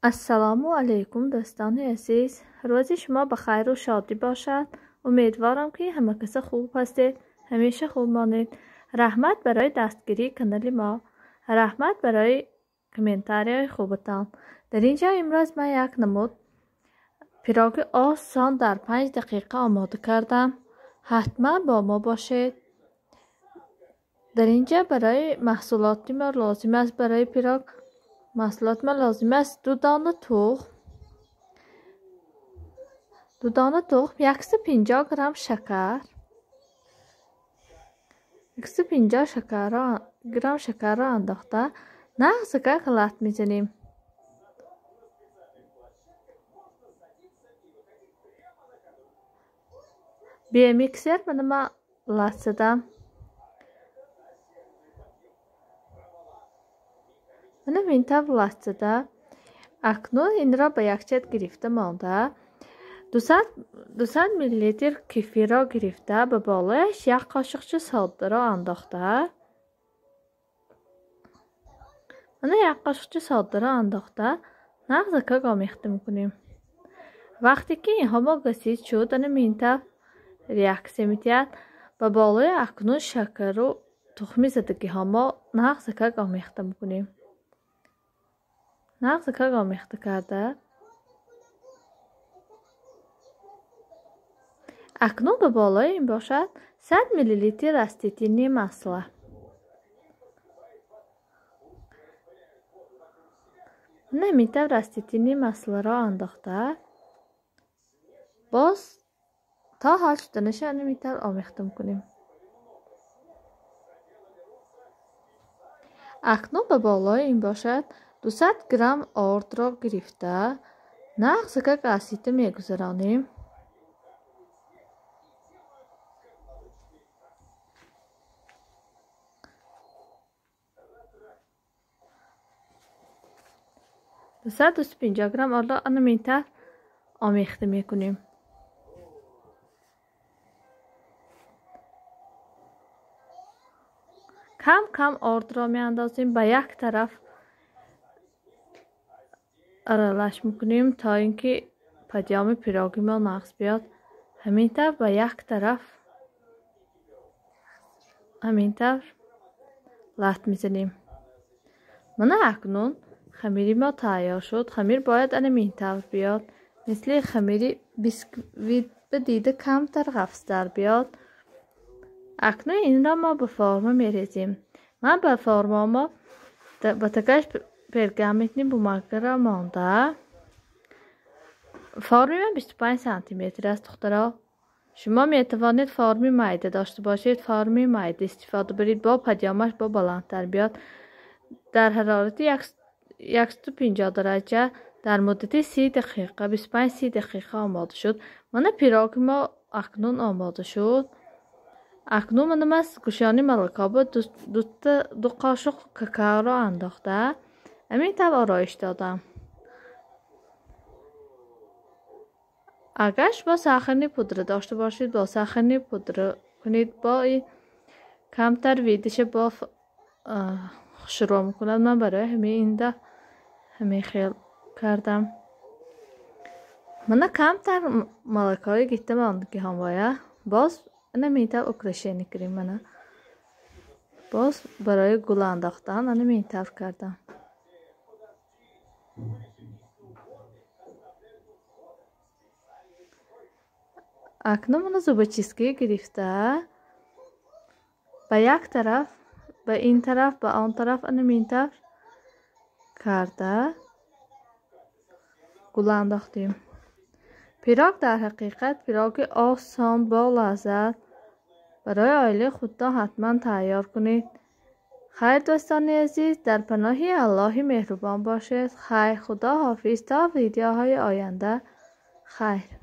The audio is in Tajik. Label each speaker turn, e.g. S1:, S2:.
S1: Ассалому алайкум дӯстони азиз, рӯзи шумо ба хайру шодӣ бошад. Умедворам, ки ҳама каса хуб ҳастед, ҳамеша хуб монед. Раҳмат барои дастгирии канали мо, раҳмат барои комментарияҳои хубатон. Дар ин ҷо имрӯз ман як намуд пироги осон дар 5 дақиқа омода кардам. Ҳатман бо мо бошед. Дар ин ҷо барои маҳсулоти мо лозим аст, барои пирог маҳсулоти мо лозим аст 2 дона тухм, 2 дона тухм, 150 грамм шакар, 150 грамм шакарро андохта нағзакак лат мезанем. Бе миксер мана ман лат задам. Мана ин тавр лат зада. Акнун инро ба якчанд гирифта монда 200 миллилитр кефирро гирифта ба болояш як қошиқча соддаро андохта, мана як қошиқча соддаро андохта нағзакак омехта мекунем. Вақте ки инҳо мо гасид шуд, ана ин тавр реаксия медиҳад. Ба болои акнун шакару тухми задагиҳо мо нағзакак омехта мекунем. Нағзакак омехта карда акнун ба болои ин бошад 100 миллилитр растительное масло. Мана ин тавр растительное маслоро андохта боз то ҳал шуданаша ана ин тавр омехта мекунем. Акнун ба болои ин бошад 200 грамм ордро гирифта нағзакак аз сита мегузаронем. 250 грамм ордро ана ин тавр омехта мекунем. Кам кам ордро меандозем, ба як тараф аралаш мекунем то ин ки падёми пироги мо нағз биёд. Ҳамин тавр ба як тараф ҳамин тавр лат мезанем. Мана акнун хамири мо тайёр шуд. Хамир бояд ана ин тавр биёд, мисли хамири бисквит дида камтар ғафзтар биёд. Акнун инро мо ба форма мерезем. Ман ба форма мо ба такаш пергаментни бумагаро монда. Форми ман 25 сантиметр аст, духтаро. Шумо метавонед форми майда дошта бошед, форми майда истифода баред, бо падёмаш бо баландтар биёд. Дар ҳарорати 150 дараҷа дар муддати 30 дақиқа, 25-30 дақиқа омода шуд. Мана пироги мо акнун омода шуд. Акнун мана ман гӯшони малакобо ду қошуқ какаоро андохта ҳамин тавр ороиш додам. Агар шумо сахарни пудра дошта бошед, бо сахарни пудра кунед, бо ин камтар видиша бо хушрӯ мекунад. Ман барои ҳамин ин дафъ ҳамин хел кардам. Мана камтар малакои гирифта мондагиҳом бояд боз ана ин тавр украшение кунем. Мана боз барои гул андохтан ана ин тавр кардам. Акнун мана зубочистка гирифта ба як тараф, ба ин тараф, ба он тараф ана ин тавр карда гул андохтем. Пирог дар ҳақиқат пироги осон бо лаззат барои оилаи худтон ҳатман тайёр кунед. Хайр дӯстони азиз, дар паноҳи Аллоҳи меҳрубон бошед. Хайр, худо ҳофиз, то видеоҳои оянда. Хайр.